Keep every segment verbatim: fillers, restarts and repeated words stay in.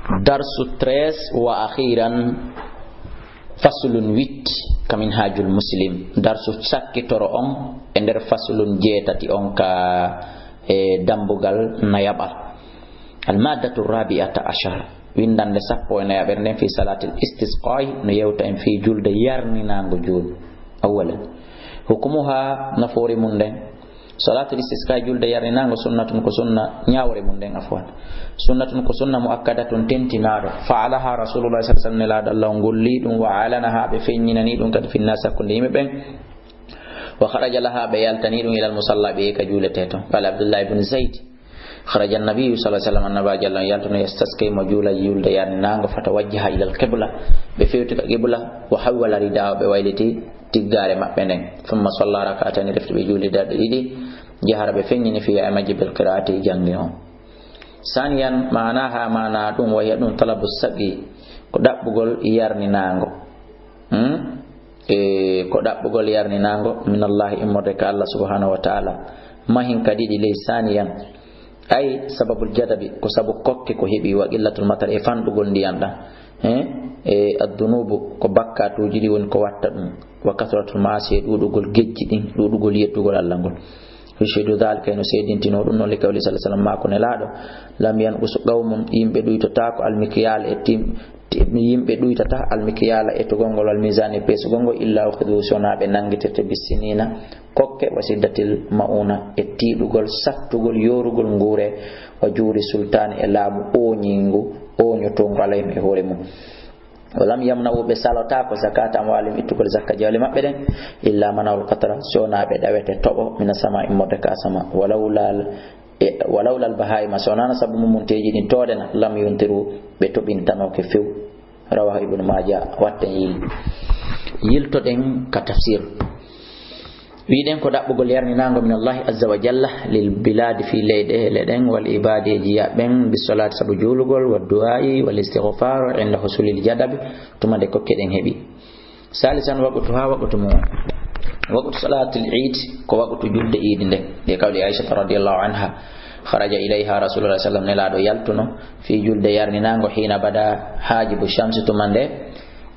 Darsu treize, wa akhiran, faslun huit, ka Minhajul Muslim. Darsu sakkitoro on e nder faslun jeetati on ka, e, dambugal nayaɓal. Al maddatu rabi'ata ashar, windande sappo e nayaɓere nden, fi salatil istisqa'i, no yewta en fi julde yarninaango juul. Awwalan, hukumuha, nafoore mun nden. Salatul istisqa, julde yarninaango, sunnatun, ko sunna, ñaawore mun nden, afwan. Sunnatun, ko sunna, muakkadatun, tentinaaɗo. Fa'alaha Rasulullah sallallahu alaihi wasallam, Nelaaɗo Allah on golli ɗum, wa a'lanaha, ɓe feññinani ɗum kadi, finnaasi, hakkunde yimɓe ɓen. Wa kharaja laha, ɓe yaltani ɗum, ilal musalla, ɓe ka juulete ton. Qala Abdullah ibn Zayd, kharaja an-nabiyyu sallallahu alaihi wasallam, Annabaajo Allah on yaltuno, yastasqi, mo juula julde yarninaango, fatawajjaha ilal qibla, ɓe fewti ka qibla, wa hawwala ridaahu, ɓe wayliti tiggaare maɓɓe nden. Thumma salla rak'atayni, refti ɓe juuli darɗe ɗiɗi, jahara, ɓe feññini, fiha, e majje, bil qira'ati, e jannge on. Saniyan, maanaha, maana ɗum, wa hiya ɗum, talabu saqi, ko ɗaɓɓugol yarninaango. Hmm? E ko ɗaɓɓugol yarninaango, minallahi, immorde ka Allah subhanahu wa ta'ala. Mahin ka ɗiɗi ley saniyan. Ay, sababul jadabi, ko sabu kokke ko heɓi, wa qillatul matar, e fanɗugol ndiyan ɗan. Eh? E addunubu, ko bakkatuuji ɗi woni ko watta ɗum. Wa kasratul maasi, e ɗuuɗugol gejji ɗin, ɗuuɗugol yeddugol Allah ngol. Yushidu dhalika, eno seedintino ɗum non, li qawli sallallahu alaihi wasallam, maako Nelaaɗo, lam yanqus qawmun, yimɓe ɗuytotaako, al mikyal, e tim-, tim-, yimɓe ɗuytata al mikyala, etugol ngol, wal mizan, e peesugol ngol, illa ukhidhu, si wonaa ɓe nanngitirte, bis sinina, kokke, wa shiddatil mauna, e tiiɗugol, sattugol, yoorugol nguure, wa juuri sultaani, e laamu ooñiingu, ooñotoongu, alayhim, e hoore mum. Wa lam yamna'u, ɓe salotaako, zakata amwalihim, ittugol zakka jawle maɓɓe ɗen, illa mana'ul qatra, si wonaa ɓe ɗawete toɓo, mina sama, immorde ka sama, walawlal, e, walawlal bahaima, si wonaano sabu mumunteeji ɗin toodena, lam yuntiru, ɓe toɓintanooke few. Rawahu Ibnu Maaja, watten yil-, yiltoɗen ka tafsir. Wiɗen ko ɗaɓɓugol yarninaango min Allahi azza wa jalla lil biladi, fi leyɗe, leɗen, wal ibadi, e jiyaɓen, bis salati, sabu juulugol, wad du'a'i, wal istighfar, inda husulil jadabi, tuma nde kokke ɗen heɓi. Salisan, waqtuha, waqtu mum. Waqtu salatil Eid, ko waqtu julde Eid nden. Bi qawli Aisha radiyallahu anha, kharaja ilayha Rasulullah sallallahu alaihi wasallam, Nelaaɗo yaltuno, fi julde yarninaango, hina bada hajibu shamsi, tuma nde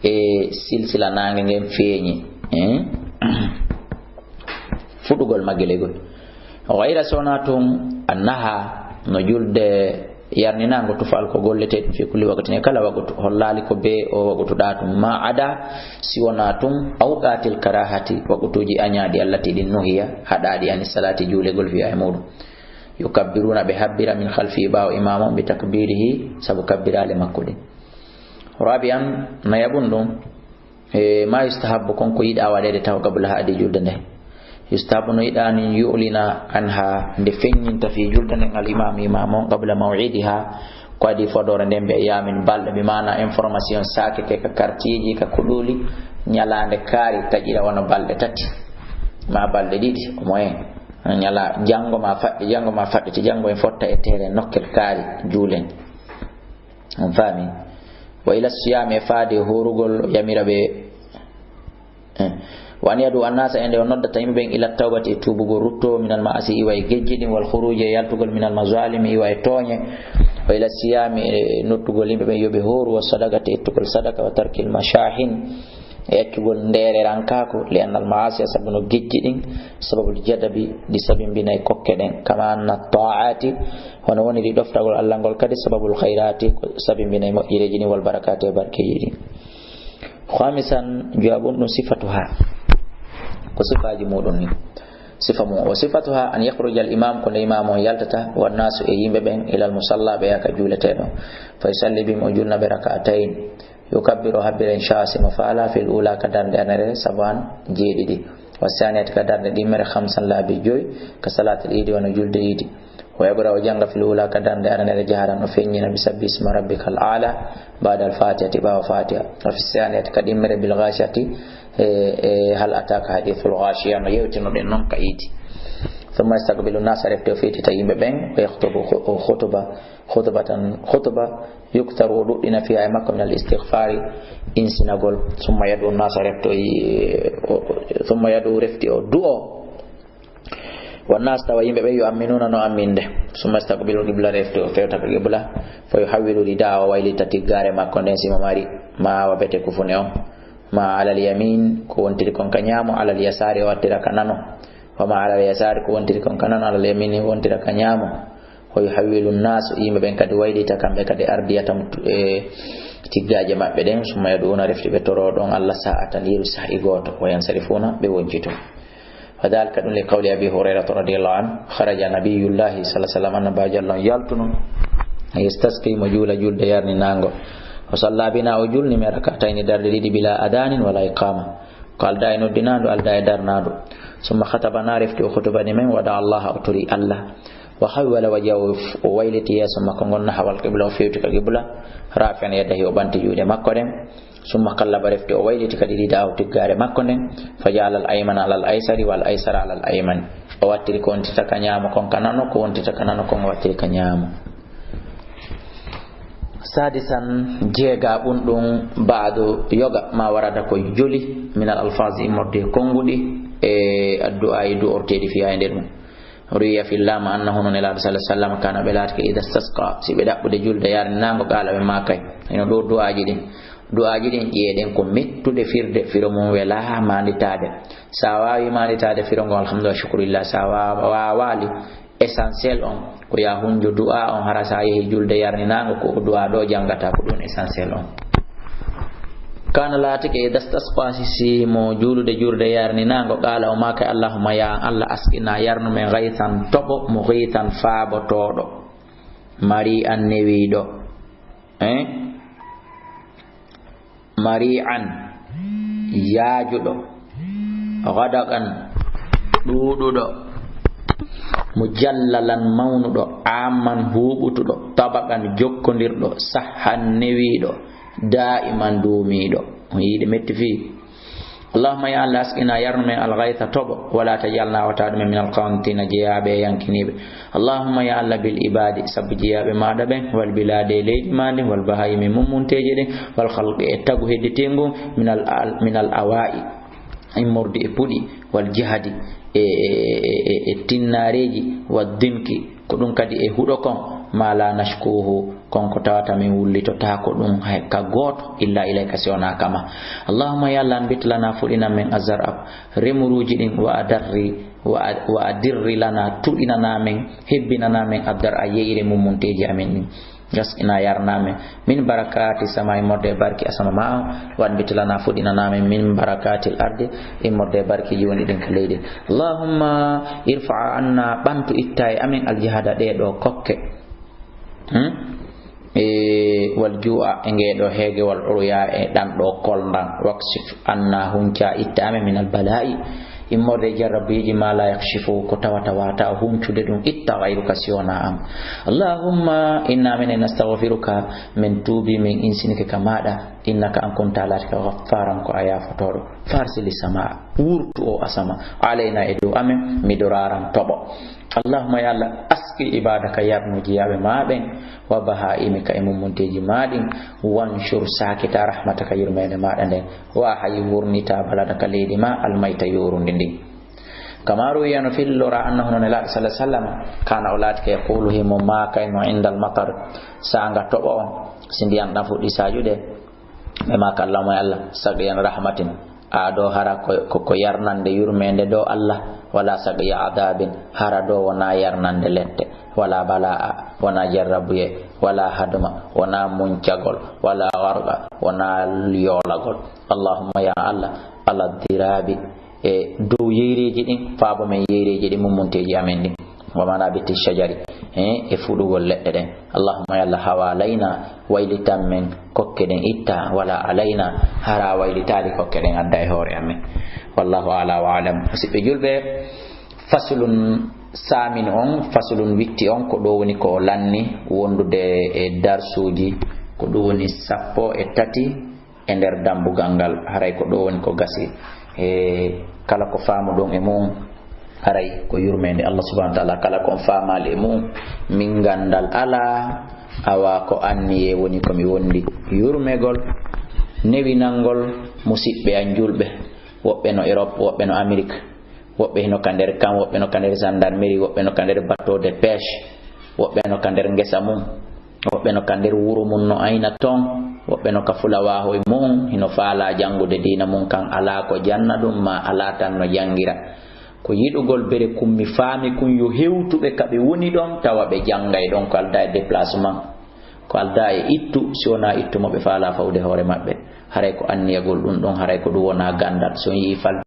e silsila naange ngen feeñi, eh? Fuɗugol magge ley gol. Ghayra, si wonaa tun, annaha, no julde yarninaango, tuf'al, ko golletee ɗum, fi kulli waqtin, e kala waqtu, hollaali ko bee o waqtu ɗaa tun, ma ada, si wonaa tun, awqatil karahati, waqtuuji añaaɗi, allati, ɗin, nuhiya, haɗaaɗi, ani salati, juulegol, fiha, e muɗum. Yukabbiruna, ɓe habbira, min khalfi, ɓaawo imaamu on, bi takbirihi, sabu kabbiraale makko ɗin. Rabi'an, nayaɓun ɗum, e ma yustahabbu, kon ko yiɗaa waɗeede taw qabla haadi, julde nde. Yustahabbu, no yiɗaa, an yu'lina anha, nde feññinta fi julde nden, al imam, imam on, qabla maw'idiha, ko adi fodoore nden, bi ayyamin, balɗe, bi maana information saakete ka kartiiji, ka kuɗuli, ñalaande kaari taƴira wano balɗe tati, ma balɗe ɗiɗi, au moins. Ñala, janngo ma faɗɗi, janngo ma faɗɗiti, janngo en fotta e tere nokkel kaari, juulen. On faami? Wa ila siyami, e faade e hoorugol, yamira ɓe, eh. Wa an yadu annasa, e nde o noddata yimɓe ɓen, ila tawbati, e tuubugol, rutto, minal ma'asi, iwa e gejji ɗin, wal khuruji, e yaltugol, minal mazalimi, iwa e tooñe. Wa ila siyami, e noddugol yimɓe ɓen yo ɓe hooru, wa sadaqati, e ittugol sadaqa, wa tarkil mashahin, e accugol ndeererankaaku, li annal ma'asiya, sabu no gejji ɗin, sababul jadabi, ɗi sabimbinay kokke ɗen, kama anna ta'ati, hono woniri ɗoftagol Allah ngol kadi, sababul khayrati, ko sabimbinay moƴƴereeji ɗin, wal barakati, e barkeeji ɗin. Khamisan, jowaɓun ɗum, sifatuha, ko sifaaji muɗum ni. Sifa mum, wa sifatuha an yakhruja al imam, ko nde imaamu on yaltata, wan nasu, e yimɓe ɓen, ilal musalla, ɓe yaha ka juuleteeɗo, fa yusalli bihim, o julna ɓe, rak'atayn. Yukabbiru, habbira, in sha, si mo faala, fil ula, ka darnde aranere, sab'an, jeeɗiɗi. Wa saniyati, ka darnde ɗimmere, khamsan, laabi joyi, ka salatil iidi, wano julde iidi. Wa yaqra, o jannga, fil ula, ka darnde aranere, jaharan, o feññina, bi sabbi isma rabbikal a'la, ba'dal fatihati, ɓaawo fatiha. Wa fi saniyati, ka ɗimmere, bil ghashiyati, e, e, hal ataka hadithul ghashiya, no yewtinoɗen non ka iidi. Thumma yastaqbilu nasa, refti o fewtita yimɓe ɓen, wa yakhtubu, o khutuba, khutbatan, khutba, yuktharu, o ɗuɗɗina, fiha, e makko, min al istighfari, insinagol, summa yad'u nasa, refto, summa yad'u, refti o du'o, والناس, tawa yimɓe ɓe, يؤمنون, no amminde. ثم يستقبل القبلة, refti o fewta ka qibla. فيحول رداءه, o waylita tiggaare makko nden, si mo mari, ma wa bete kufune on. ما على اليمين, ko wontiri kon ka ñaamo, على اليسار, o wattira ka nano. وما على اليسار, ko wontiri kon ka nano, على اليمين, o wontira ka ñaamo. ويحول الناس, yimɓe ɓen kadi waylita kamɓe kadi أرديتهم, e tiggaaje maɓɓe ɗen. ثم يدعون, refti ɓe toro ɗon Allah ساعة, yeru saa'i gooto. وينصرفون, ɓe woncito. وذلك, ɗum, لقول أبي هريرة رضي الله عنه: خرج نبي الله صلى الله عليه وسلم, Annabaajo Allah on yaltuno, يستسقي, mo juula julde yarninaango. وصلى بنا, o julni men, ركعتين, darɗe ɗiɗi, بلا أذان ولا إقامة. Ko aldaa e noddinaandu, aldaa e darnaandu. ثم خطبنا, refti o khutubani men, ودعا الله, o tori Allah. وحول وجهه, o wayliti yeeso makko ngon, نحو القبلة, o fewti ka qibla, رافعا يديه, o ɓanti juuɗe makko ɗen. ثم قلب, refti o wayliti kadi رداءه, tiggaare makko nden, فجعل الأيمن على الأيسر والأيسر على الأيمن. O wattiri ko wontita ka ñaamo kon ka nano, ko wontita ka nano kon o wattiri ka ñaamo. سادسا, jeegaa ɓun ɗun, بعد, yoga, ما ورد, ko joli, من الألفاظ, immorde e konnguɗi, e addu'aa'i, du'orteeɗi, فيها, e nder ɗun. روي في اللام أنه, no Nelaaɗo صلى الله عليه وسلم, كان, ɓe laatike, إذا استسقى, si ɓe ɗaɓɓude julde yarninaango, قال, ɓe maakay. Hino ɗoo du'aaji ɗin. Du'aaji ɗin, ƴeeɗen ko mettuɗe firde, firo mun welaa maanditaade. Sa waawi maanditaade firo ngon, alhamdulillah, shukrillah. Sa wa-, waawaali, essentiel on ko yaa hunju du'aa on, hara sa yehi julde yarninaango, ko du'aa ɗoo janngata, ko ɗun essentiel on. كان, laatike, إذا استسقى, si, si mo juulude julde yarninaango, قال, o maaka, اللهم, yaa an Allah, أسقنا, yarnu men, غيثا, toɓo, مغيثا, faabotooɗo, مريئا, newiiɗo, eh? مريعا, yaajuɗo, غدقا, ɗuuɗuɗo, مجللا, mawnuɗo, عاما, huuɓutuɗo, طبقا, jokkondirɗo, سحا, newiiɗo, دائما, duumiiɗo. On yiide metti fii. اللهم, yaa Allah, أسقنا, yarnu men, الغيث, toɓo, ولا تجعلنا, wata ɗum en, من القانطين, jeyaaɓe e yankiniiɓe. اللهم, yaa Allah, بالعباد, sabu jeyaaɓe maaɗa ɓen, والبلاد, e leydi maa ndin, والبهائم, e mummunteeje ɗen, والخلق, e tagu hedditeengu, من ال-, من الآواء, immorde e puɗi, والجهد, e, e, e, e, e tinnaareeji, والضنك, ko ɗum kadi e huɗo kon, ما لا نشكوه, kon ko tawata min wullitotaako ɗum hay ka gooto, إلا إليك, si wonaa ka maa. اللهم, yaa Allah, أنبت لنا, fuɗinan men, الزرع, remuruuji ɗin, وأدر, وأ-, وأدر لنا, tuɗinanaa men, hebbinanaa men, الضرع, yeeyre mummunteeji amen ɗin. أسقنا, yarnaa men, من بركات السماء, immorde e barki asama maa on, وأنبت لنا, fuɗinanaa men, من بركات الأرض, immorde e barkiiji wonɗi ɗin ka leydi. اللهم ارفع عنا, ɓantu, itta e amen, الجهد, ɗee ɗoo kokke. Hmm? E, والجوع, e ngee ɗoo heege, والعريا, e ɗan ɗoo kolndan, واكشف عنا, hunca, itta amen, من البلاء, immorde e jarrabuuji, ما لا يكشفه, ko tawata waawataa huncude ɗum, itta, غيرك, si wonaa an. اللهم إنا, minen, نستغفرك, min tuubii, min insinike ka maaɗa, إنك, an, كنت, a laatike, غفارا, ko a yaafotooɗo, فأرسل السماء, wurtu oo asama, علينا, e dow amen, مدرارا, toɓo. اللهم, yaa Allah, أسق عبادك, yarnu jeyaaɓe maa ɓen, وبهائمك, e mummunteeji maa ɗin, وانشر, saakita, رحمتك, yurmeende maaɗa nden, وأحي, wurnita, بلدك, leydi maa, الميت, yoorundi ndin. كما روي, no fillora, أنه, no Nelaaɗo صلى الله عليه وسلم, كان, o laatike, يقول, himo maaka, no, عند المطر, saanga toɓo on, si ndiyan ɗan fuɗɗii saajude, ɓe maaka, اللهم, yaa Allah, سقيا رحمة, aa ɗoo hara ko, ko, ko yarnande yurmeende ɗoo, Allah, ولا سقيا عذاب, hara ɗoo wonaa yarnande lette, ولا بلاء, wonaa jarrabuyee, ولا هدم, wonaa muncagol, ولا غرق, wonaa yoolagol. اللهم, yaa Allah, على الضراب, e dow yeyreeji ɗin, faabo men yeyreeji ɗin, mummunteeji amen ɗin. ومنابت الشجر, e, e fuɗugol leɗɗe ɗen. اللهم, yaa Allah, حوالينا, waylitan men kokke ɗen, itta, ولا علينا, hara a waylitaali kokke ɗen, adda e hoore amen. والله أعلى وأعلم. Musidɓe julɓe, فصل ثامن on, فصل witti on, ko ɗoo woni ko o lanni wondude e darsuuji, ko ɗum woni sappo e tati, e nder dambugal ngal, haray ko ɗoo woni ko gasi. E kala ko faamuɗon e mu'un, haray ko yurmeende Allah subhanahu wa ta'ala. Kala ko on faamaali e mu'un, min ganndal alaa, awa ko anniyee woni ko mi wondi. Yurmegol, newinangol musiɓɓe an julɓe, woɓɓe no Europe, woɓɓe no Amérique, Woɓɓe hino ka nder kam, woɓɓe no ka nder gendarmerie, woɓɓe no ka nder bateau de pêche, woɓɓe no ka nder ngesa mum, woɓɓe no ka nder wuro mum no ayna ton, woɓɓe no ka fulawahoy mum, hino faala janngude diina mum kan, alaa ko janna ɗum, ma alaa tan no janngira. Ko yiɗugol bere kun mi faami kun yo hewtuɓe ka ɓe woni ɗon, tawa ɓe janngay ɗon ko aldaa e déplacement. Ko aldaa e ittu, si wonaa ittu mo ɓe faalaa fawde hoore maɓɓe. Haray ko anniyagol ɗum ɗon, haray ko ɗum wonaa ganndal. Si on yi'ii fal-,